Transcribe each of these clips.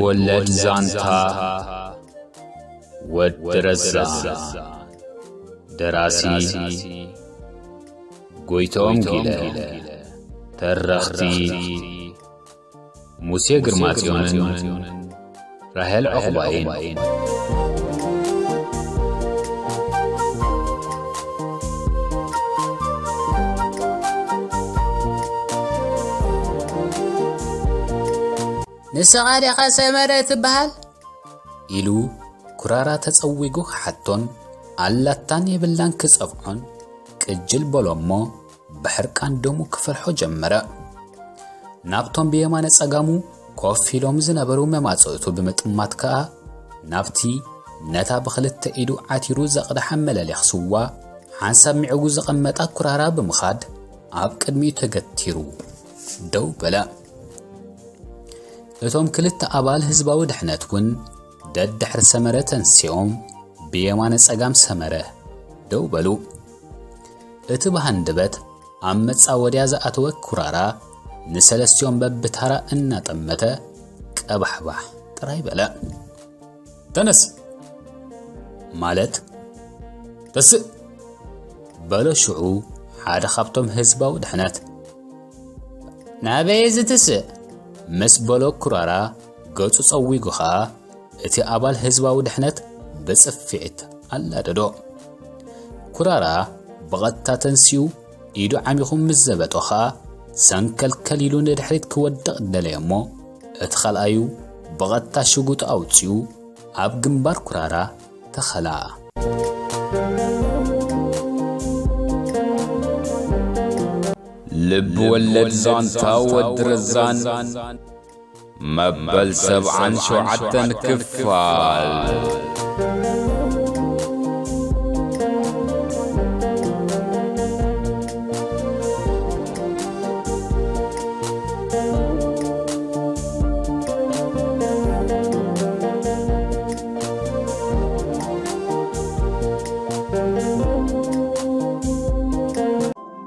ወለድ ዛንታ ወዲ ረዛን። ደራሲ ጎይቶም ጊለ። ተረኽቲ ሙሴ ግርማጽዮንን ራሄል ዑቕባይን። ንስኻ ዲኻ ሰመረ ትበሃል? ኢሉ ኩራራ ተጸዊጉ ክሓቶን ኣላታን የብላን ክጸብዖን ቅጅል በሎ እሞ ብሕርቃን ደሙ ክፈልሖ ጀመረ። ናብቶም ብየማነ ጸጋሙ ኮፍ ኢሎም ዝነበሩ መማጽእቱ ብምጥማት ከኣ ናብቲ ነታ ብኽልተ ኢዱ ዓቲሩ ዘቕድሓ መለሊኽ ስዋ ሓንሳብ ሚዕጉ ዘቐመጣ ኩራራ ብምኻድ ኣብ ቅድሚኡ ተገቲሩ ደው በለ። እቶም ክልተ ኣባል ህዝባዊ ድሕነት እውን ደድሕሪ ሰመረ ተንሲኦም ብየማነ ጸጋም ሰመረ ደው በሉ። እቲ ብሃንደበት ኣብ መጻወድያ ዝኣተወ ኩራራ ንሰለስቲኦም በብታራ እናጠመተ ቀባሕባሕ ጥራይ በለ። "ተነስ!" ማለት፣ "ተስእ!" በሎ ሽዑ ሓደ ካብቶም ህዝባዊ ድሕነት። "ናበይ እዚ ትስእ?" ምስ በሎ ኩራራ ገጹ ጸዊጉ ኸኣ እቲ ኣባል ህዝባዊ ድሕነት ብጽፍዒት ኣላደዶ። ኩራራ ብቐጥታ ተንሲኡ ኢዱ ዓሚኹ ምስ ዘበጦ ኸኣ ሰንከልከል ኢሉ ንድሕሪት ክወድቕ ደለየ እሞ እቲ ኻልኣዩ ብቐጥታ ሽጉጡ ኣውጺኡ ኣብ ግንባር ኩራራ ተኸላ። ልብ ወለድ ዛንታ ወዲ ረዛን መበል ሰብዓን ሸውዓተን ክፋል።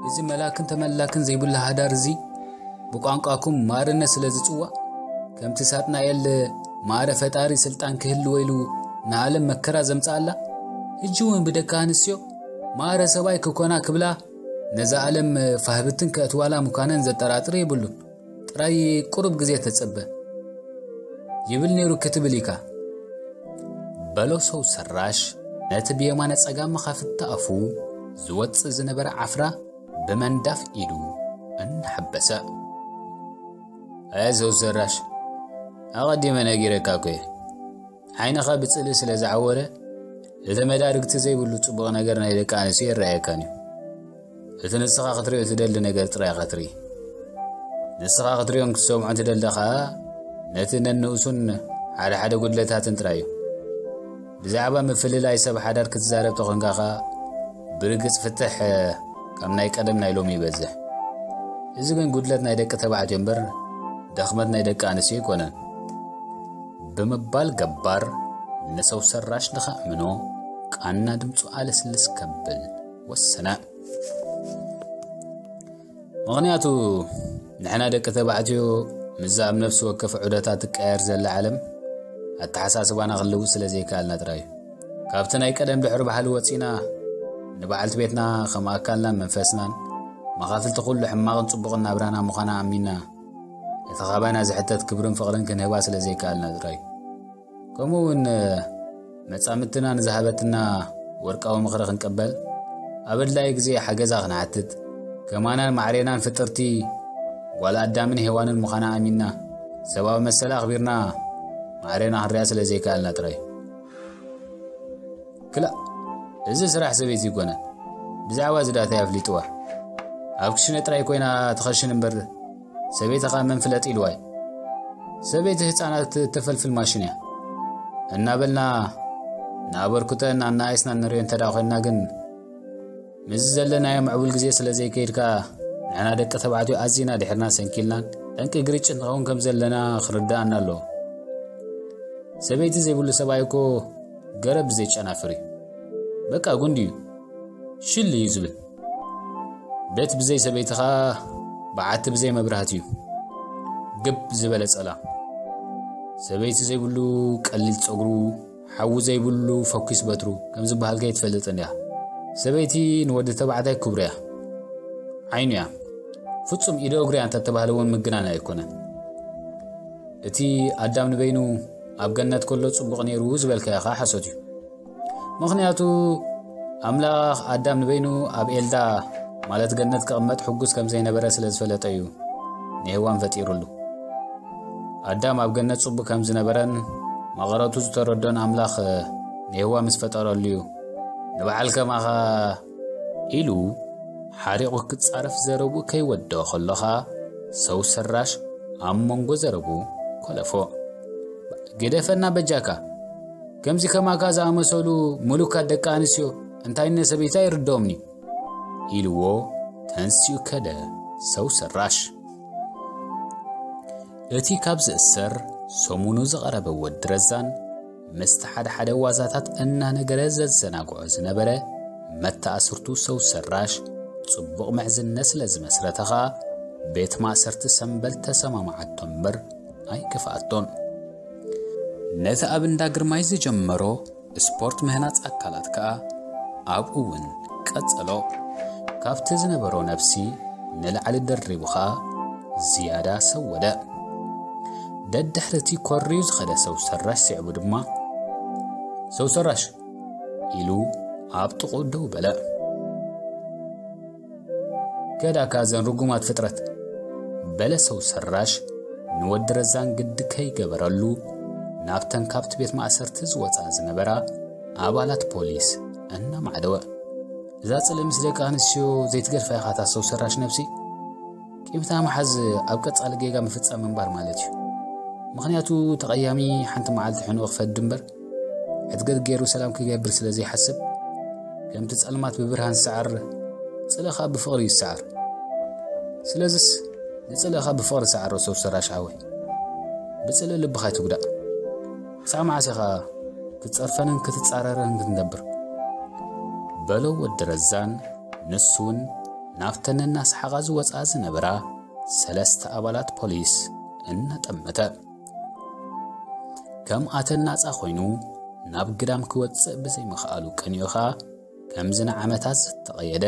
እዚ መላክን ተመላክን ዘይብሉ ሃዳር እዚ ብቋንቋኩም ማርነት ስለ ዝጽዋዕ፣ ከምቲ ሳጥናኤል ማረ ፈጣሪ ስልጣን ክህልዎ ኢሉ ንዓለም መከራ ዘምጽኣላ፣ ሕጂ እውን ብደቂ ኣንስትዮ ማረ ሰብኣይ ክኮና ክብላ ነዛ ዓለም ፋህብትን ከእትዋላ ምዃነን ዘጠራጥር የብሉን። ጥራይ ቁሩብ ግዜ ተጸበ ይብል ነይሩ ክትብል ኢካ። በሎ ሰው ሰራሽ ነቲ ብየማነ ጸጋም መኻፍቲ ኣፉ ዝወጽእ ዝነበረ ዓፍራ ብመንዳፍ ኢዱ እናሓበሰ። "ኣየ ሰው ሰራሽ፣ ኣቐዲመ ነጊረካ እኮ እየ። ዓይንኻ ብጽልኢ ስለ ዝዓወረ፣ እቲ መዳርግቲ ዘይብሉ ጽቡቕ ነገር ናይ ደቂ ኣንስትዮ ይረኣየካን እዩ። እቲ ንስኻ ክትሪኦ ትደሊ ነገር ጥራይ ኢኻ ትርኢ። ንስኻ ክትሪኦን ክትሰምዖን ትደሊ ኸኣ ነቲ ነንኡሱን ሓደ ሓደ ጉድለታትን ጥራይ እዩ። ብዛዕባ ምፍልላይ ሰብ ሓዳር ክትዛረብ ተኾንካ ኸኣ ብርግጽ ፍትሕ ካብ ናይ ቀደም ናይ ሎሚ ይበዝሕ። እዚ ግን ጉድለት ናይ ደቂ ተባዕትዮ እምበር ድኽመት ናይ ደቂ ኣንስትዮ ኣይኮነን" ብምባል ገባር ንሰው ሰራሽ ንኸእምኖ ቃና ድምፁ ኣለስልስ ከብል ወሰነ። ምኽንያቱ ንሕና ደቂ ተባዕትዮ ምስዛ ኣብ ነፍሲ ወከፍ ዑደታት ትቀየር ዘላ ዓለም ኣተሓሳስባና ክልውጥ ስለ ዘይከኣልና ጥራይ እዩ። ካብቲ ናይ ቀደም ድሕሪ ባህሊ ወጺና ንበዓልቲ ቤትና ከም ኣካልናን መንፈስናን መኻፍልቲ ኩሉ ሕማቕን ጽቡቕን ናብራና ምዃና ኣሚና እቲ ካባና ዝሕተት ክብርን ፍቕርን ክንህባ ስለ ዘይከኣልና ጥራይ እዩ። ከምኡ እውን መጻምድትና ንዝሃበትና ወርቃዊ ምኽሪ ክንቅበል፣ ኣብ ኣድላዪ ግዜ ሓገዛ ክንሓትት፣ ከማናን ማዕሬናን ፍጥርቲ ጓል ኣዳምን ሄዋንን ምዃና ኣሚንና፣ ሰብኣዊ መሰል ኣኽቢርና ማዕሬና ክንሪኣ ስለ ዘይከኣልና ጥራይ። ክላእ፣ እዚ ስራሕ ሰበይቲ ኣይኮነን። ብዛዕባ እዚ ዳታይ ኣፍሊጥዋ። ኣብ ክሽነ ጥራይ ኮይና ትኸሽን እምበር፣ ሰበይቲ ኸኣ መን ፍለጥ ኢልዋይ። ሰበይቲ ህፃናት እተፈልፍል ማሽን እያ። እናበልና ንኣበርክቶን ኣናኣእስና ንሪኦ እንተ ደኣ ኮይንና ግን፣ ምስዚ ዘለናዮ ምዕቡል ግዜ ስለ ዘይከይድካ፣ ንሕና ደቂ ተባዕትዮ ኣዚና ድሒርና ሰንኪልናን ጠንቂ ግርጭት ንኸውን ከም ዘለና ክርድኣና ኣለዎ። ሰበይቲ ዘይብሉ ሰብኣይ እኮ ገረብ ብዘይ ጨናፍር እዩ። በቃ ጉንዲ እዩ። ሽል እዩ ዝብል። ቤት ብዘይ ሰበይቲ ኸኣ በዓቲ ብዘይ መብራህቲ እዩ። ግብ ዝበለ ጸላም። ሰበይቲ ዘይብሉ ቀሊል ጸጉሩ፣ ሓዊ ዘይብሉ ፈኲስ በትሩ ከም ዝበሃል ከይትፈልጥን እያ። ሰበይቲ ንወዲ ተባዕታይ ክብሩ እያ፣ ዓይኑ እያ። ፍጹም ኢዶ እግሩ እያ እንተተባህለ እውን ምግናን ኣይኮነን። እቲ ኣዳም ንበይኑ ኣብ ገነት ከሎ ጽቡቕ ነይሩ ዝበልካዮ ኸኣ ሓሶት እዩ። ምኽንያቱ ኣምላኽ ኣዳም ንበይኑ ኣብ ኤልዳ ማለት ገነት ክቕመጥ ሕጉስ ከም ዘይነበረ ስለ ዝፈለጠ እዩ ንሄዋን ፈጢሩሉ። ኣዳም ኣብ ገነት ጽቡቕ ከም ዝነበረን መቐረቱ ዝተረዶን ኣምላኽ ንሄዋን ምስ ፈጠረሉ እዩ ንበዓል ከማኻ ኢሉ ሓሪቑ ክጻረፍ ዘረብኡ ከይወድኦ ከሎ ኸኣ ሰው ሰራሽ ኣብ መንጎ ዘረብኡ ኮለፎ። ግደፈና በጃካ። ከምዚ ከማካ ዝኣመሰሉ ምሉካት ደቂ ኣንስትዮ እንታይነት ሰበይቲ ኣይርድኦምን'ዩ ኢልዎ ተንሲኡ ከደ ሰው ሰራሽ። እቲ ካብ ዝእሰር ሰሙኑ ዝቐረበ ወዲ ረዛን ምስቲ ሓደ ሓደ ዋዛታት እናነገረ ዘዘናግዖ ዝነበረ መተኣስርቱ ሰው ሰራሽ ጽቡቕ ምሕዝነት ስለ ዝመስረተ ኸኣ ቤት ማእሰርቲ ሰምበል ተሰማማዓቶ እምበር ኣይከፍኣቶን። ነቲ ኣብ እንዳ ግርማይ ዝጀመሮ ስፖርት ምህናጽ ኣካላት ከኣ ኣብኡ እውን ቀጸሎ። ካብቲ ዝነበሮ ነብሲ ንላዕሊ ደሪቡ ኸኣ ዝያዳ ሰወደ። ደድሕርቲ ኮርዩ ዝኸደ ሰው ሰራሽ ስዒቡ ድማ፣ "ሰው ሰራሽ!" ኢሉ ኣብ ጥቕኡ ደው በለ። "ከዳካ ዘን ርጉማት ፍጥረት!" በለ ሰው ሰራሽ ንወዲ ረዛን ግዲ ከይገበረሉ ናብተን ካብቲ ቤት ማእሰርቲ ዝወጻ ዝነበራ ኣባላት ፖሊስ እናማዕደወ። "እዛ ጽልኢ ምስ ደቂ ኣንስትዮ ዘይትገድፋ ኢኻ እታ ሰው ሰራሽ ነብሲ። ቂምታ ምሓዝ ኣብ ቀጻሊ ጌጋ ምፍጻም ምንባር ማለት እዩ። ምኽንያቱ ተቐያሚ ሓንቲ መዓልቲ ሕንኡ ክፈዲ እምበር ሕድገት ገይሩ ሰላም ክገብር ስለ ዘይሓስብ፣ ከምቲ ጸልማት ብብርሃን ዝሰዓር ጽልኢ ኸኣ ብፍቕሪ እዩ ዝሰዓር። ስለዝስ ንጽልእኻ ብፍቕሪ ሰዓሮ ሰው ሰራሽ ሓወይ። ብጽልኢ ልብኻ ኣይትጉዳእ። ክሳዕ መዓስ ኢኻ ክትጸርፈንን ክትጻረረን ክትነብር?" በሎ ወዲ ረዛን ንሱን ናብተን እናሰሓቓ ዝወጻ ዝነበራ ሰለስተ ኣባላት ፖሊስ እናጠመተ። ከም ኣተን ናጻ ኮይኑ ናብ ግዳም ክወጽእ ብዘይምኽኣሉ ቀኒኡ ኸኣ ከምዚ ንዓመታት ዝተቐየደ፣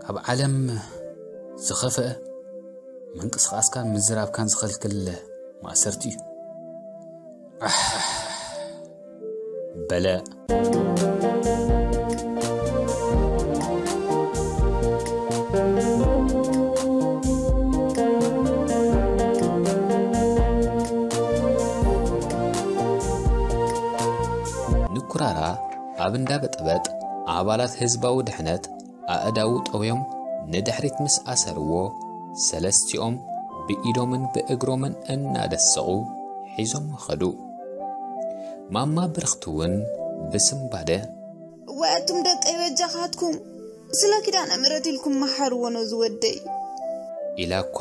ካብ ዓለም ዝኸፍአ ምንቅስቓስካን ምዝራብካን ዝኸልክል ማእሰርቲ እዩ። ኣሕ! በለ። ንኩራራ ኣብ እንዳ በጠበጥ ኣባላት ህዝባዊ ድሕነት ኣእዳዉ ጠውዮም ንድሕሪት ምስ ኣሰርዎ፣ ሰለስቲኦም ብኢዶምን ብእግሮምን እናደሰቑ ሒዞም ኸዱ። ማማ ብርኽቲ እውን ብስንባደ፣ "እዋይ ኣቱም ደቀይ በጃኻትኩም፣ ስለ ኪዳነ ምሕረት ኢልኩም መሓርዎ ነዚ ወደይ" ኢላ እኳ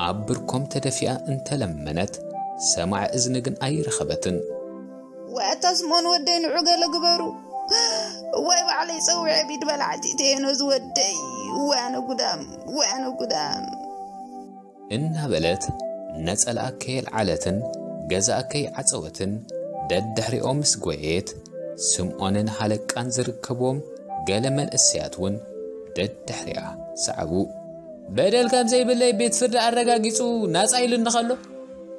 ኣብ ብርኮም ተደፊኣ እንተለመነት፣ ሰማዒ እዝኒ ግን ኣይረኸበትን። "ዋይ ኣታ ስምኦን ወደይ ንዑ ገለ ግበሩ፣ እዋይ ባዕለይ ጸዊዐ ቢድ በላዕቲ እተየ ነዚ ወደይ፣ ዋነ ጉዳም፣ ዋነ ጉዳም" እናበለት ነጸላኣ ከየልዓለትን ገዛኣ ከይዓጸወትን ደድሕሪኦም ምስ ጐየየት፣ ስምኦንን ሃለቃን ዝርከብዎም ገለ መንእሰያት እውን ደድሕሪኣ ሰዓቡ። በደል ከም ዘይብለይ ቤት ፍርዲ ኣረጋጊጹ ናጻ ኢሉኒ ከሎ፣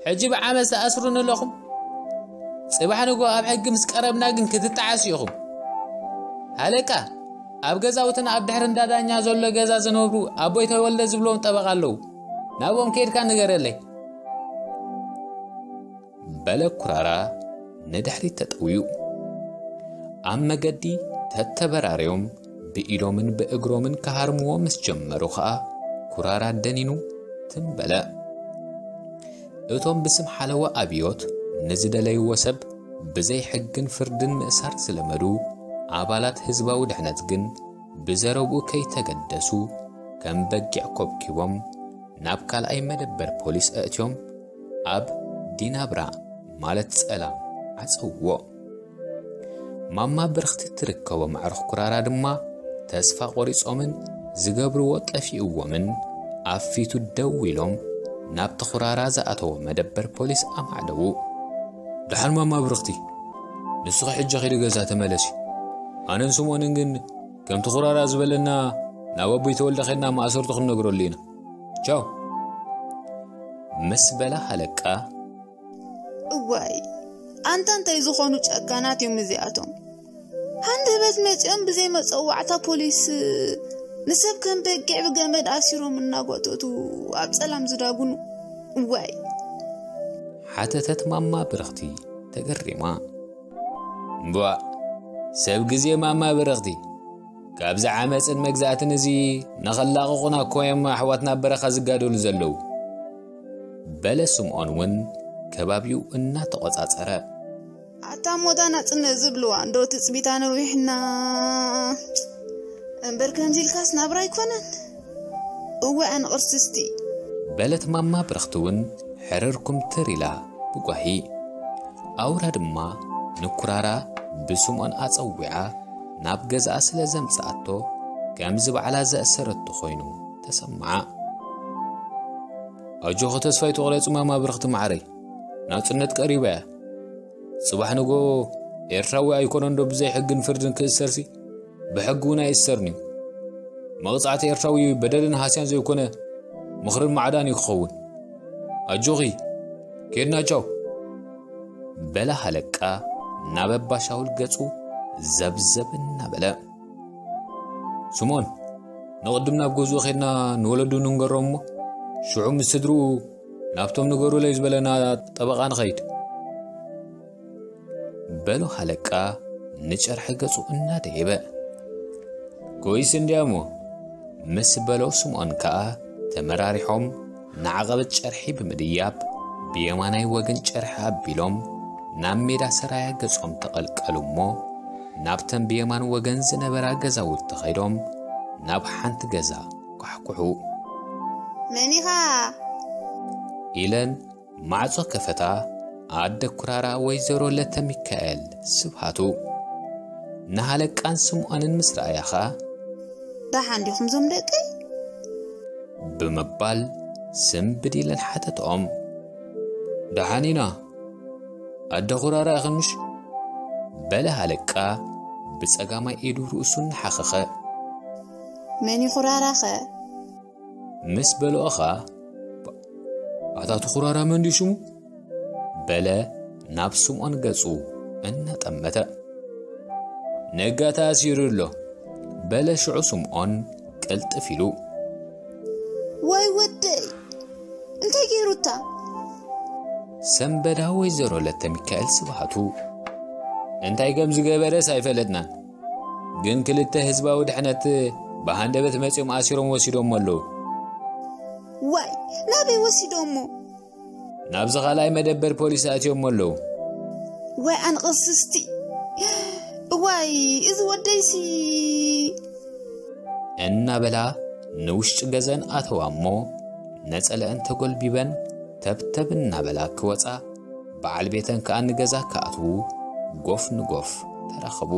ሕጂ ብዓመጽ ትኣስሩኒ ኣለኹም። ጽባሕ ንግሆ ኣብ ሕጊ ምስ ቀረብና ግን ክትጠዓሱ ኢኹም። ሃለቃ፣ ኣብ ገዛውትና ኣብ ድሕሪ እንዳ ዳኛ ዘሎ ገዛ ዝነብሩ ኣቦይ ተወልደ ዝብሎም ጠበቓ ኣለዉ። ናብኦም ከይድካ ንገረለይ። በለ ኩራራ ንድሕሪት ተጠውዩ። ኣብ መገዲ ተተበራርዮም ብኢዶምን ብእግሮምን ክሃርምዎ ምስ ጀመሩ ኸኣ ኩራራ ደኒኑ ትም በለ። እቶም ብስም ሓለዋ ኣብዮት ንዝደለይዎ ሰብ ብዘይ ሕግን ፍርድን ምእሳር ዝለመዱ ኣባላት ህዝባዊ ድሕነት ግን ብዘረብኡ ከይተገደሱ ከም በጊዕ ኮብኪቦም ናብ ካልኣይ መደበር ፖሊስ ኣእትዮም ኣብ ዲናብራ ማለት ጸላም ዓጸውዎ። ማማ ብርኽቲ ትርከቦም ኣዕሩኽ ኩራራ ድማ ተስፋ ቆሪጾምን ዝገብርዎ ጠፊእዎምን ኣብ ፊቱ ደው ኢሎም ናብቲ ኩራራ ዝኣተወ መደበር ፖሊስ ኣማዕደዉ። ደሓን ማማ ብርኽቲ፣ ንስኺ ሕጂ ኺዲ ገዛ ተመለሲ። ኣነን ስምኦንን ግን ከምቲ ኩራራ ዝበለና ናብ ኣቦይ ተወልደ ኸድና ማእሰርቱ ክንነግረሉ ኢና። ቻው። ምስ በላ ሃለቃ። እዋይ፣ ኣንታ እንታይ ዝኾኑ ጨካናት እዮም እዚኣቶም። ሃንደበት መጺኦም ብዘይ መጸዋዕታ ፖሊስ ንሰብ ከም በጊዕ ብገመድ ኣሲሮም እናጎተቱ ኣብ ጸላም ዝዳጉኑ። እዋይ። ሓተተት ማማ ብርኽቲ ተገሪማ። እምቧእ፣ ሰብ ግዜ ማማ ብርኽቲ፣ ካብዚ ዓመጽን መግዛእትን እዚ ንኸላቕቑና እኮ እዮም ኣሕዋትና ኣብ በረኻ ዝጋደሉ ዘለዉ። በለ ስምዖን እውን ከባቢኡ እናተቖጻጸረ። ኣታ ሞታ ናጽነት ዝብልዋ እንዶ ትጽቢታ ነዊሕና እምበር ከምዚ ኢልካስ ናብራ ኣይኮነን። እወ ኣነ ቅርስስቲ። በለት ማማ ብርኽቲ እውን ሕርር ኩምትር ኢላ ብጓሂ። ኣውራ ድማ ንኩራራ ብስምዖን ኣጸዊዓ ናብ ገዛኣ ስለ ዘምጽኣቶ ከምዚ ባዕላ ዘእሰረቶ ኮይኑ ተሰምዓ። ኣጆኺ ተስፋ ኣይትቑረጺ ማማ ብርኽቲ መዓረይ፣ ናጽነት ቀሪባ እያ። ጽባሕ ንጎ ኤርትራዊ ኣይኮነን ዶ ብዘይ ሕግን ፍርድን ክእሰርሲ? ብሕጊ እውን ኣይእሰርን'ዩ። መቕጻዕቲ ኤርትራዊ በደልን ሃስያን ዘይኮነ ምኽርን ማዕዳን እዩ ክኸውን። ኣጆኺ፣ ኬድና ቻው። በለ ሃለቃ ናብ ኣባሻውል ገጹ ዘብዘብ እናበለ። ስምኦን፣ ንቕድም ናብ ገዝኡ ኬድና ንወለዱ ንንገሮም እሞ፣ ሽዑ ምስ ስድርኡ ናብቶም ንገሩለይ ዝበለና ጠበቓ ንኸይድ። በሎ ሃለቃ ንጨርሒ ገጹ እናደየበ። ኮይስ እንድያ እሞ፣ ምስ በሎ ስምኦን ከኣ ተመራሪሖም ንዓቐበት ጨርሒ ብምድያብ ብየማናይ ወገን ጨርሒ ኣቢሎም ናብ ሜዳ ሰራያ ገጾም ተቐልቀሉ እሞ፣ ናብተን ብየማን ወገን ዝነበራ ገዛውቲ ኸይዶም ናብ ሓንቲ ገዛ ኳሕኩሑ። መን ኢኻ? ኢለን ማዕጾ ከፈታ። ኣደ ኩራራ ወይዘሮ ለተ ሚካኤል ስብሃቱ ንሃለቃን ስምዖንን ምስ ረኣያ ኸኣ፣ ደሓን ዲኹም ዞም ደቀይ? ብምባል ስምብድ ኢለን ሓተትኦም። ደሓን ኢና፣ ኣደ ኩራራ ኢኽን ምሽ? በለ ሃለቃ ብጸጋማይ ኢዱ ርእሱ እናሓኸኸ። መን እዩ ኩራራኸ? ምስ በልኦ ኸኣ፣ ኣታ እቲ ኩራራ መን ድዩ ሽሙ? በለ ናብ ስምዖን ገጹ እናጠመተ። ነጋ ተኣሲሩ ኣሎ፣ በለ ሽዑ ስምዖን ቅልጥፍ ኢሉ። ዋይ ወደይ፣ እንታይ ገይሩታ? ሰንበዳ ወይዘሮ ለተ ሚካኤል ስብሃቱ። እንታይ ከም ዝገበረስ ኣይፈለጥናን፣ ግን ክልተ ህዝባዊ ድሕነት ብሃንደበት መጺኦም ኣሲሮም ወሲዶሞ ኣለዉ። ዋይ፣ ናበይ ወሲዶሞ? ናብዚ ካልኣይ መደበር ፖሊስ ኣትዮም ኣለዉ። ዋይ ኣንቕስስቲ፣ እዋይ እዚ ወደይሲ። እናበላ ንውሽጢ ገዘን ኣተዋ እሞ፣ ነጸለአን ተጎልቢበን ተብተብ እናበላ ክወጻ፣ በዓል ቤተን ከኣ ንገዛ ክኣትዉ ጎፍ ንጎፍ ተራኸቡ።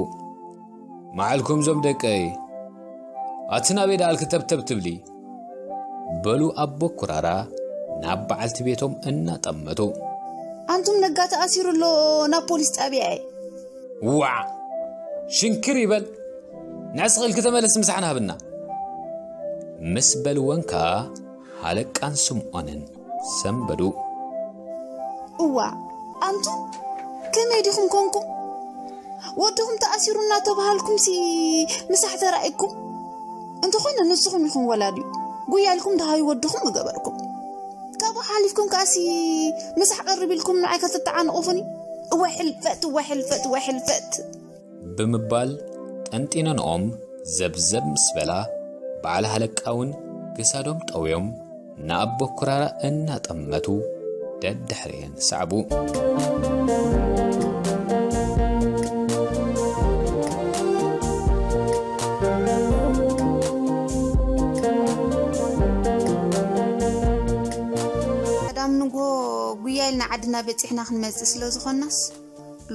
መዓልኩም ዞም ደቀይ፣ ኣቲ ናበይ ደኣልኪ ተብተብ ትብሊ? በሉ ኣቦ ኩራራ ናብ በዓልቲ ቤቶም እናጠመቱ። ኣንቱም ነጋ ተኣሲሩ ኣሎ ናብ ፖሊስ ጣብያ እየ። ዋዕ! ሽንክር ይበል! ንዕስኺ ኢልኪ ተመለሲ ምሳሕና ሃብና። ምስ በልወን ከኣ ሃለቃን ስምዖንን ሰንበዱ። እዋ፣ ኣንቱም ከመይ ዲኹም ኮንኩም? ወድኹም ተኣሲሩ እናተባሃልኩምሲ ምሳሕ ተራእይኩም? እንተኾነ ንስኹም ኢኹም ወላዲ፣ ጉያ ኢልኩም ደሃዩ ወድኹም ምገበርኩም። ካብኡ ሓሊፍኩም ከኣሲ ምሳሕ ቀርብ ኢልኩም ንዓይ ከተተዓንቑፉኒ? እዋይ ሕልፈት፣ እዋይ ሕልፈት፣ እዋይ ሕልፈት። ብምባል ጠንጢነንኦም ዘብዘብ ምስ በላ፣ በዓል ሃለቃ እውን ክሳዶም ጠውዮም ንኣቦ ኩራራ እናጠመቱ ደድሕሪኤን ሰዕቡ። ቀዳም ንግሆ ጉያ ኢልና ዓድና በጺሕና ክንመጽእ ስለ ዝኾንናስ፣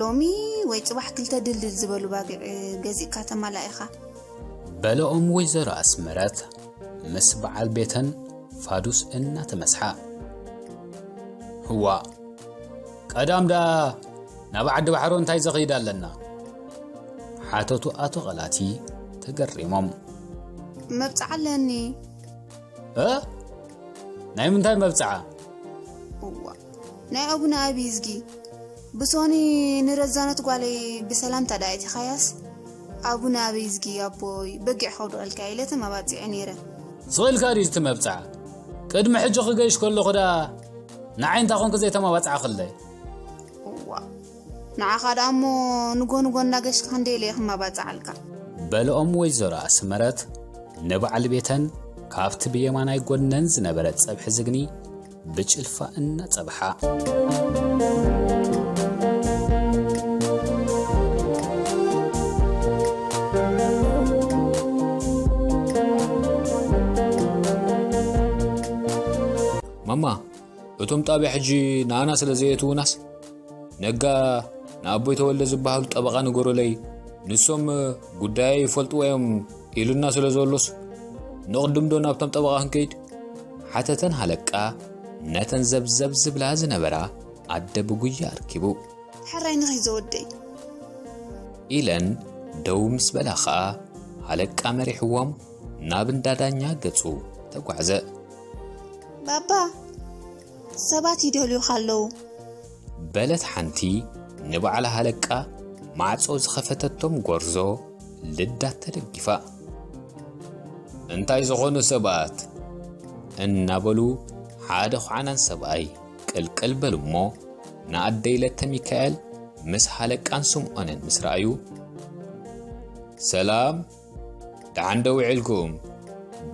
ሎሚ ወይ ጽባሕ ክልተ ድልድል ዝበሉ ባጊዕ ገዚእካ ተማላኢኻ። በለኦም ወይዘሮ ኣስመረት ምስ በዓል ቤተን ፋዱስ እናተመስሓ። እዋ፣ ቀዳም ደኣ ናብ ዓዲ ባሕሮ እንታይ ዘኽይድ ኣለና? ሓተቱ ኣቶ ቐላቲ ተገሪሞም። መብጽዓ ኣለኒ። እ? ናይ ምንታይ መብጽዓ? እዋ፣ ናይ ኣቡነ ኣብይዝጊ። ብሶኒ ንረዛነት ጓለይ ብሰላምታ ደኣ ኣእቲኻያስ፣ ኣቡነ ኣብይዝጊ ኣቦይ በጊዕ ከውድቐልካ ኢለ ተመባጺዐ ነይረ። ስቕ ኢልካ ድዩ እቲ መብጽዓ? ቅድሚ ሕጂ ክገይሽ ከለኹ ደኣ ንዓይ እንታይ ኮንክ ዘይተመባጽዓኽለይ? እዋ፣ ንዓኻ ደኣ እሞ ንጎ ንጎ እናገሽካ ክንደይ ኢለ እየ ክመባጽዓልካ። በልኦም ወይዘሮ ኣስመረት ንበዓል ቤተን ካብቲ ብየማናይ ጎነን ዝነበረ ጸብሒ ዝግኒ ብጭልፋ እናጸብሓ። ማማ፣ እቶም ጣብያ ሕጂ ንኣና ስለ ዘየትዉናስ፣ ነጋ ንኣቦይ ተወልደ ዝበሃሉ ጠበቓ ንገሩለይ፣ ንሶም ጉዳየይ ይፈልጥዎ እዮም ኢሉና ስለ ዘሎስ፣ ንቕድም ዶ ናብቶም ጠበቓ ክንከይድ? ሓተተን ሃለቃ ነተን ዘብዘብ ዝብላ ዝነበራ ኣደ ብጉያ ኣርኪቡ። ሕራይ ንኺ ዘወደይ። ኢለን ደው ምስ በላ ኸኣ ሃለቃ መሪሕዎም ናብ እንዳ ዳኛ ገጹ ተጓዕዘ። ባባ፣ ሰባት ይደልዩኻ ኣለዉ። በለት ሓንቲ ንባዕላ ሃለቃ ማዕጾ ዝኸፈተቶም ጎርዞ ልዳት ተደጊፋ። እንታይ ዝኾኑ ሰባት? እናበሉ ሓደ ኳዕናን ሰብኣይ ቅልቅል በሉ እሞ ንኣደይ ለተ ሚካኤል ምስ ሃለቃን ስምዖንን ምስ ረኣዩ፣ ሰላም፣ ደሓን ዶ ውዒልኩም?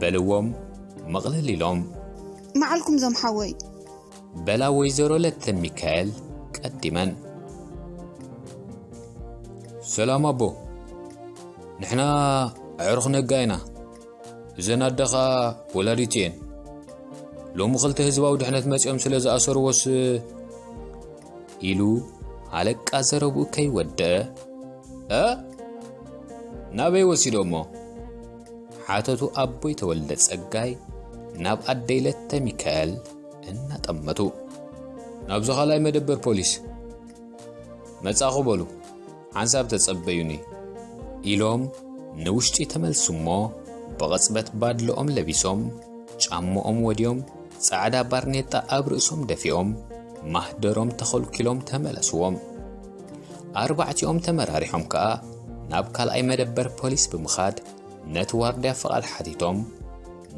በልዎም መቕለል ኢሎም። መዓልኩም ዞም ሓወይ። በላ ወይዘሮ ለተ ሚካኤል ቀዲመን። ሰላም ኣቦ፣ ንሕና ኣዕሩኽ ነጋ ኢና። እዘን ኣደ ኸኣ ወላዲት እየን። ሎሚ ክልተ ህዝባዊ ድሕነት መጺኦም ስለ ዝኣሰርዎስ፣ ኢሉ ሃለቃ ዘረብኡ ከይወደአ፣ እ? ናበይ ወሲዶሞ? ሓተቱ ኣቦይ ተወልደ ጸጋይ ናብ ኣደይ ለተ ሚካኤል እናጠመቱ። ናብዚ ካልኣይ መደበር ፖሊስ። መጻኹ በሉ፣ ሓንሳብ ተጸበዩኒ፣ ኢሎም ንውሽጢ ተመልሱ እሞ፣ ብቕጽበት ባድልኦም ለቢሶም፣ ጫምኦም ወድዮም፣ ጻዕዳ ባርኔጣ ኣብ ርእሶም ደፊኦም፣ ማህደሮም ተኸልኪሎም ተመለስዎም። ኣርባዕቲኦም ተመራሪሖም ከኣ ናብ ካልኣይ መደበር ፖሊስ ብምኻድ፣ ነቲ ዋርድያ ፍቓድ ሓቲቶም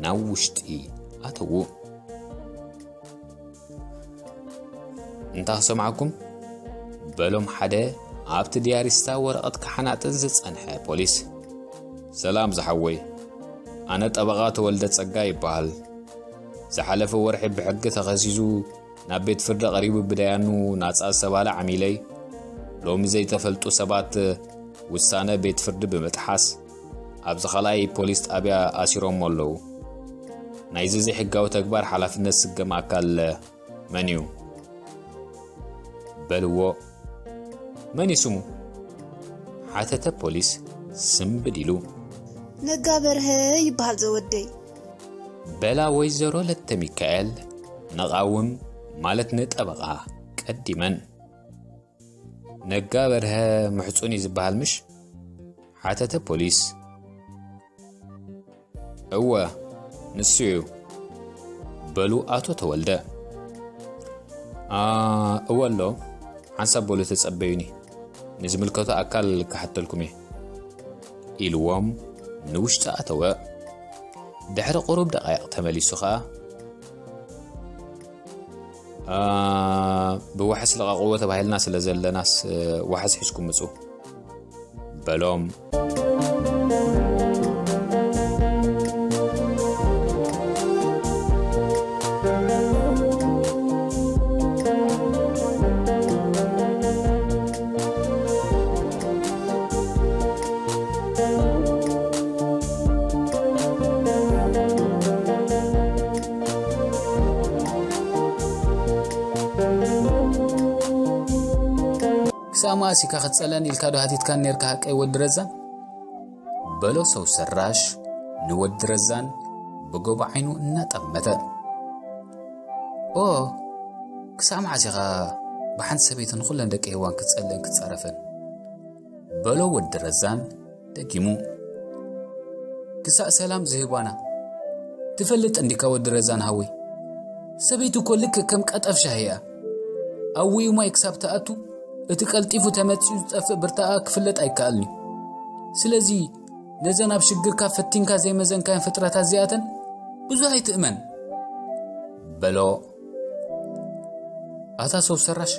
ናብ ውሽጢ ኣተዉ። እንታ ክሰምዓኩም? በሎም ሓደ ኣብቲ ድያሪስታ ወረቐት ክሓናጥን ዝጸንሐ ፖሊስ። ሰላም ዝሓወይ፣ ኣነ ጠበቓ ተወልደ ጸጋ ይበሃል። ዝሓለፈ ወርሒ ብሕጊ ተኸሲሱ ናብ ቤት ፍርዲ ቀሪቡ ብደያኑ ናጻ ዝተባለ ዓሚለይ፣ ሎሚ ዘይተፈልጡ ሰባት ውሳነ ቤት ፍርዲ ብምጥሓስ ኣብዚ ካልኣይ ፖሊስ ጣብያ ኣሲሮሞ ኣለዉ። ናይዚ ዘይሕጋዊ ተግባር ሓላፍነት ዝስከም ኣካል መን እዩ? በልዎ። መን እዩ ስሙ? ሓተተ ፖሊስ ስምብድ ኢሉ። ነጋ በርሀ ይበሃል ዘወደይ። በላ ወይዘሮ ለተ ሚካኤል ንቓውም ማለት ንጠበቓ ቀዲመን። ነጋ በርሀ ምሕጹን እዩ ዝበሃል ምሽ? ሓተተ ፖሊስ። እወ፣ ንሱ እዩ። በሉ ኣቶ ተወልደ። ኣ፣ እወ ኣሎ፣ ሓንሳብ በሉ ተጸበዩኒ፣ ንዝምልከቶ ኣካል ክሓተልኩም እየ። ኢልዎም ንውሽጢ ኣተወ። ድሕሪ ቁሩብ ደቓይቕ ተመሊሱ ኸኣ፣ ኣ፣ ብዋሕስ ልቐቕዎ ተባሂልና ስለ ዘለናስ፣ ዋሕስ ሒዝኩም ምጹ። በሎም። ክሳብ መኣስ ኢካ ክትጸልአን ኢልካ ዶ ሃቲትካን ኔርካ ሓቀይ ወዲ ረዛን? በሎ ሰው ሰራሽ ንወዲ ረዛን ብጎቦ ዓይኑ እናጠመተ። ኦ፣ ክሳብ መዓስ ኢኻ ብሓንቲ ሰበይቲ ንኹለን ደቂ ሄዋን ክትጸልእን ክትጻረፈን? በሎ ወዲ ረዛን ደጊሙ። ክሳእ ሰላም ዝህባና። ትፈልጥ እንዲካ ወዲ ረዛን ሃወይ፣ ሰበይቲ እኮ ልክእ ከም ቀጠፍ ሻሂ እያ። ኣብ ውዩ ማይ ክሳብ ትኣቱ፣ እቲ ቀልጢፉ ተመጺኡ ዝጠፍእ ብርታኣ ክፍለጥ ኣይከኣልን እዩ። ስለዚ ነዘን ኣብ ሽግርካ ፈቲንካ ዘይመዘንካየን ፍጥረታት እዚኣተን ብዙሕ ኣይትእመን። በሎ። ኣታ ሰው ሰራሽ፣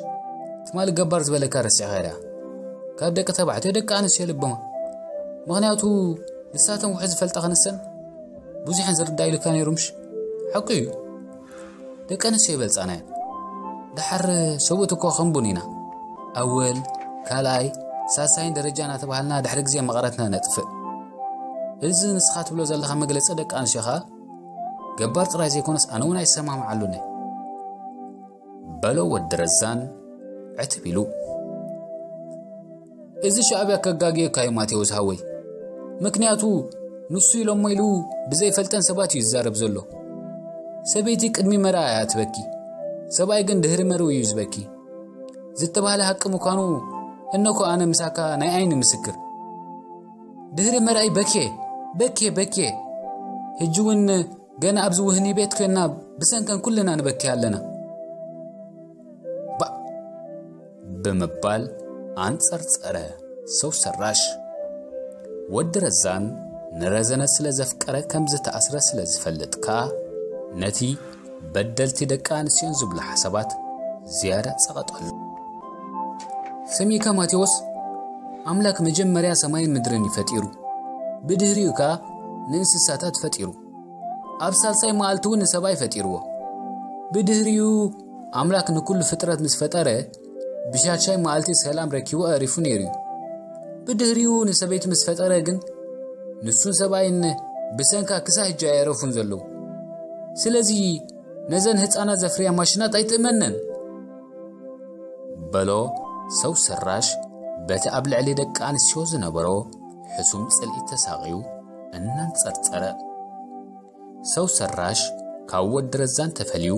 ትማሊ ገባር ዝበለካ ረሲዕካ ዲኣ? ካብ ደቂ ተባዕትዮ ደቂ ኣንስትዮ ልብማ። ምኽንያቱ ንሳተን ውሕዝ ዝፈልጣ ክንሰን ብዙሕን ዝርዳ ኢሉካ ነይሩ ምሽ? ሓቁ እዩ። ደቂ ኣንስትዮ ይበልጻና እየን። ደሓር ሰብኡት እኮ ከም ቡን ኢና። ኣወል፣ ካልኣይ፣ ሳልሳይን ደረጃ እናተባሃልና ድሕሪ ግዜ መቐረትና ነጥፍእ። እዚ ንስኻ ትብሎ ዘለኻ መግለጺ ደቂ ኣንስትዮ ኸኣ ገባር ጥራይ ዘይኮነስ ኣነ እውን ኣይሰማምዓሉን እየ። በሎ ወዲ ረዛን ዕትብ ኢሉ። እዚ ሻዕብያ ከጋግየካ እዩ ማቴዎስ ሃወይ። ምክንያቱ ንሱ ኢሎሞ ኢሉ ብዘይፈልጠን ሰባት እዩ ዝዛረብ ዘሎ። ሰበይቲ ቅድሚ መርኣ እያ ትበኪ፣ ሰብኣይ ግን ድህሪ መርኡ እዩ ዝበኪ ዝተባህለ ሓቂ ምዃኑ እነኮ ኣነ ምሳካ ናይ ዓይኒ ምስክር። ድህሪ መርኣይ በኬ በኬ በኬ። ሕጂ እውን ገና ኣብዚ ውህኒ ቤት ኮይንና ብሰንከን ኩልና ንበኪ ኣለና። ባእ ብምባል ኣንጸርጸረ ሰው ሰራሽ። ወዲ ረዛን ንረዘነ ስለ ዘፍቀረ ከም ዝተኣስረ ስለ ዝፈልጥ ከኣ ነቲ በደልቲ ደቂ ኣንስትዮን ዝብሉ ሓሳባት ዝያዳ ጸቐጠሉ። ሰሚዕካ ማቴዎስ፣ ኣምላክ መጀመርያ ሰማይን ምድርን እዩ ፈጢሩ፣ ብድህሪኡ ከኣ ንእንስሳታት ፈጢሩ። ኣብ ሳልሳይ መዓልቲ እውን ንሰብኣይ ፈጢርዎ። ብድህሪኡ ኣምላክ ንኩሉ ፍጥረት ምስ ፈጠረ ብሻድሻይ መዓልቲ ሰላም ረኪቡ ኣዕሪፉ ነይሩ እዩ። ብድህሪኡ ንሰበይቲ ምስ ፈጠረ ግን ንሱን ሰብኣይን ብሰንካ ክሳብ ሕጂ ኣየዕረፉን ዘለዉ። ስለዚ ነዘን ህፃናት ዘፍርያ ማሽናት ኣይትእመነን። በሎ ሰው ሰራሽ በቲ ኣብ ልዕሊ ደቂ ኣንስትዮ ዝነበሮ ሕሱም ጽልኢ ተሳቕዩ እናንጸርጸረ። ሰው ሰራሽ ካብ ወዲ ረዛን ተፈልዩ፣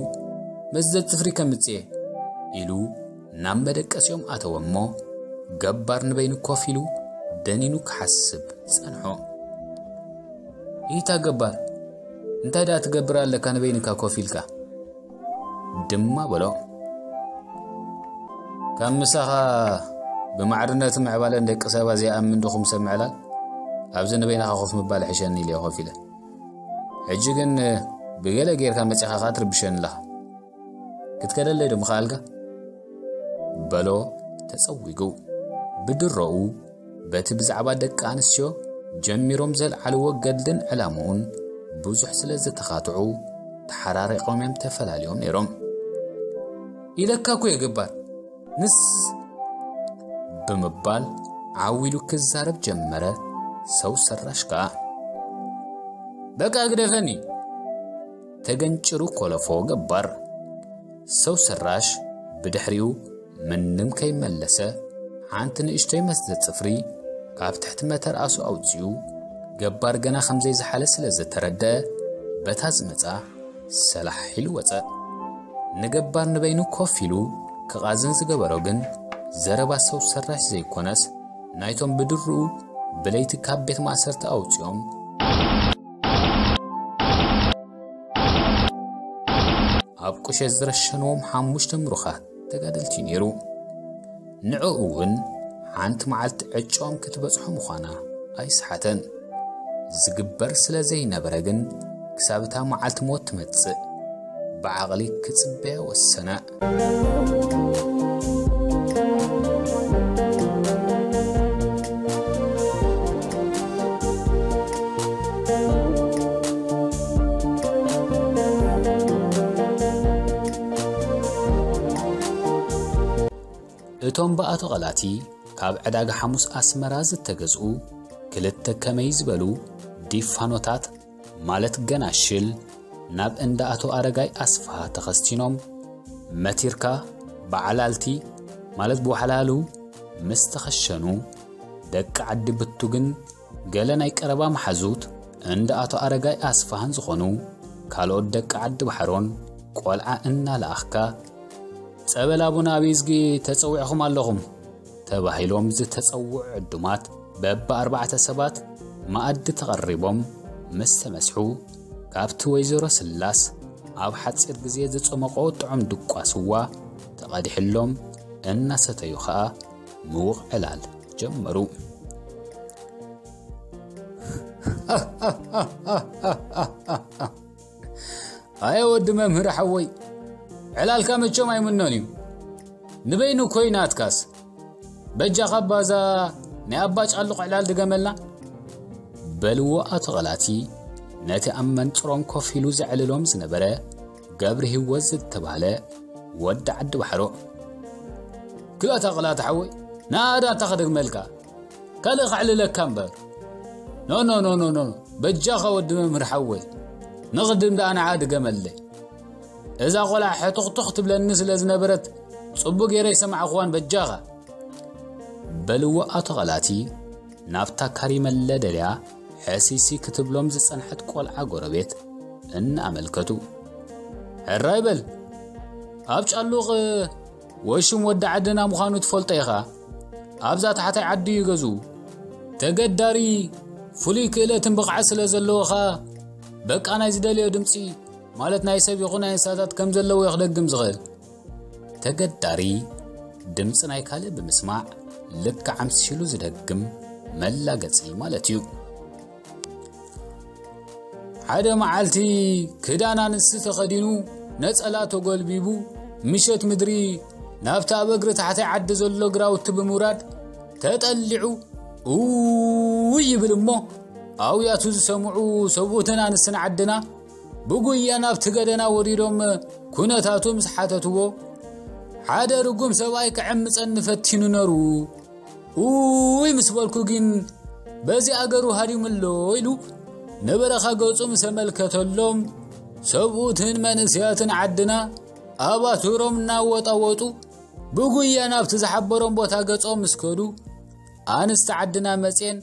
"መዝዘብ ጽፍሪ ከምጽኤ?" ኢሉ ናብ መደቀሲኦም ኣተወ እሞ፣ ገባር ንበይኑ ኮፍ ኢሉ ደኒኑ ክሓስብ ጸንሖ። "ኢታ ገባር፣ እንታይ ደኣ ትገብር ኣለካ ንበይንካ ኮፍ ኢልካ?" ድማ በሎ። "ካብ ምሳኻ ብማዕርነትን ምዕባለን ደቂ ሰባት ዘይኣምን ድኹም ሰብ ምዕላል፣ ኣብዚ ንበይንኻ ኮፍ ምባል ይሕሸኒ ኢለ ኮፍ ኢለ። ሕጂ ግን ብገለ ጌርካ መጺኻ ከኣ ትርብሸኒ ኣለኻ። ክትከደለይ ዶ ምኸኣልካ?" በሎ ተጸዊጉ። ብድሮኡ በቲ ብዛዕባ ደቂ ኣንስትዮ ጀሚሮም ዘልዓልዎ ገድልን ዕላምኡን ብዙሕ ስለ ዝተኻትዑ ተሓራሪቖም እዮም ተፈላልዮም ነይሮም። "ኢለካ እኮ እየ ገባር፣ ንስ" ብምባል ዓው ኢሉ ክዛረብ ጀመረ። ሰው ሰራሽ ከኣ፣ "በቃ ግደፈኒ!" ተገንጭሩ ኮለፎ ገባር። ሰው ሰራሽ ብድሕሪኡ ምንም ከይመለሰ፣ ሓንቲ ንእሽቶይ መስደ ጽፍሪ ካብ ትሕቲ መተርኣሱ ኣውጺኡ፣ ገባር ገና ከም ዘይዝሓለ ስለ ዝተረደአ፣ በታ ዝመጻ ሰላሕ ኢሉ ወጸ። ንገባር ንበይኑ ኮፍ ኢሉ ክቓዝን ዝገበሮ ግን፣ ዘረባ ሰው ሰራሽ ዘይኮነስ፣ ናይቶም ብድርኡ ብለይቲ ካብ ቤት ማእሰርቲ ኣውጺኦም ኣብ ቁሸት ዝረሸንዎም ሓሙሽተ ምሩኻት ተጋደልቲ ነይሩ። ንዕኡ እውን ሓንቲ መዓልቲ ዕጫኦም ክትበጽሖ ምዃና ኣይሰሓተን። ዝግበር ስለ ዘይነበረ ግን፣ ክሳብ እታ መዓልቲ ሞት ትመጽእ ብዓቕሊ ክጽበያ ወሰነ። እቶም ብኣቶ ቐላቲ ካብ ዕዳጋ ሓሙስ ኣስመራ ዝተገዝኡ ክልተ ከመይ ዝበሉ ዲፋኖታት፣ ማለት ገናሽል፣ ናብ እንዳ ኣቶ ኣረጋይ ኣስፍሃ ተኸስቲኖም፣ መቲርካ ብዓላልቲ፣ ማለት ብዋሕላሉ ምስ ተኸሸኑ፣ ደቂ ዓዲ ብቱግን ገለ ናይ ቀረባ መሓዙት እንዳ ኣቶ ኣረጋይ ኣስፍሃን ዝኾኑ ካልኦት ደቂ ዓዲ ባሕሮን ቆልዓ እናለኣኽካ፣ ጸበል ኣቡነ ኣብይዝጊ ተጸዊዕኹም ኣለኹም ተባሂሎም ዝተጸውዑ ዕዱማት በብኣርባዕተ ሰባት መኣዲ ተቐሪቦም ምስ ተመስሑ፣ ካብቲ ወይዘሮ ስላስ ኣብ ሓጺር ግዜ ዝጸመቖ ጥዑም ድቋ ስዋ ተቐዲሕሎም እናሰተዩ ኸኣ ምዉቕ ዕላል ጀመሩ። ኣየ ወዲ መምህር ሓወይ፣ ዕላልካ መቸም ኣይምኖን እዩ። ንበይኑ ኮይ ናትካስ። በጃኻ ባዛ ናይ ኣባ ጫሉቕ ዕላል ድገመልና። በልዎ ኣቶ ቐላቲ ነቲ ኣብ መንጽሮም ኮፍ ኢሉ ዘዕልሎም ዝነበረ ገብሪ ህይወት ዝተባህለ ወዲ ዓዲ ባሕሮ። ክላታ ቐላቲ ሓወይ፣ ናዳ እንታ ክደግመልካ? ካልእ ከዕልለካ እምበር። ኖ፣ ኖ፣ ኖ፣ ኖ፣ ኖ። በጃኻ ወዲ መምህር ሓወይ። ንቕድም ደኣ ንዓ ድገመለይ። እዛ ቖልዓ ሕቱኽቱኽ ትብለኒ ስለ ዝነበረት ጽቡቕ ገይረ ይሰማዕኽዋን በጃኻ። በልዎ ኣቶ ቐላቲ ናብታ ካሪመለ ደልያ ሕሲሲ ክትብሎም ዝጸንሐት ቆልዓ ጎረቤት እናኣመልከቱ። ሕራይ በል። ኣብ ጫሉቕ ወሽም ወዲ ዓድና ምዃኑ ትፈልጦ ኢኻ። ኣብዛ ታሕታይ ዓዲ እዩ ገዝኡ። ተገዳሪ ፍሉይ ክእለትን ብቕዓት ስለ ዘለዎ ኸኣ በቃ ናይ ዝደለዮ ድምጺ ማለት ናይ ሰብ ይኹን ናይ እንስሳታት ከም ዘለዎ እዩ ክደግም ዝኽእል። ተገዳሪ ድምጺ ናይ ካልእ ብምስማዕ ልክዕ ኣምሲሉ ዝደግም መላገጺ ማለት እዩ። ሓደ መዓልቲ ክዳን ኣንስቲ ተኸዲኑ ነጸላ ተጎልቢቡ ምሸት ምድሪ ናብቲ ኣብ እግሪ ታሕታይ ዓዲ ዘሎ ግራውቲ ብምውራድ ተጠሊዑ እውይ ይብል እሞ ኣውያቱ ዝሰምዑ ሰብኡትን ኣንስትን ዓድና ብጉያ ናብቲ ገደና ወሪዶም ኩነታቱ ምስ ሓተትዎ ሓደ ርጉም ሰብኣይ ክዕምጸኒ ፈቲኑ ነሩ። ኡይ ምስ በልኩ ግን በዚ ኣገሩ ሃዲሙ ኣሎ ኢሉ ንበረኻ ገጹ ምስ ኣመልከተሎም ሰብኡትን መንእሰያትን ዓድና ኣባትሮም እናወጣወጡ ብጉያ ናብቲ ዝሓበሮም ቦታ ገጾም ምስ ከዱ ኣንስቲ ዓድና መጽየን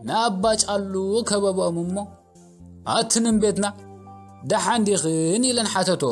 ንኣባ ጫሉ ከበብኦም እሞ ኣትንን ቤትና ደሓን ዲኽን ኢለን ሓተቶ።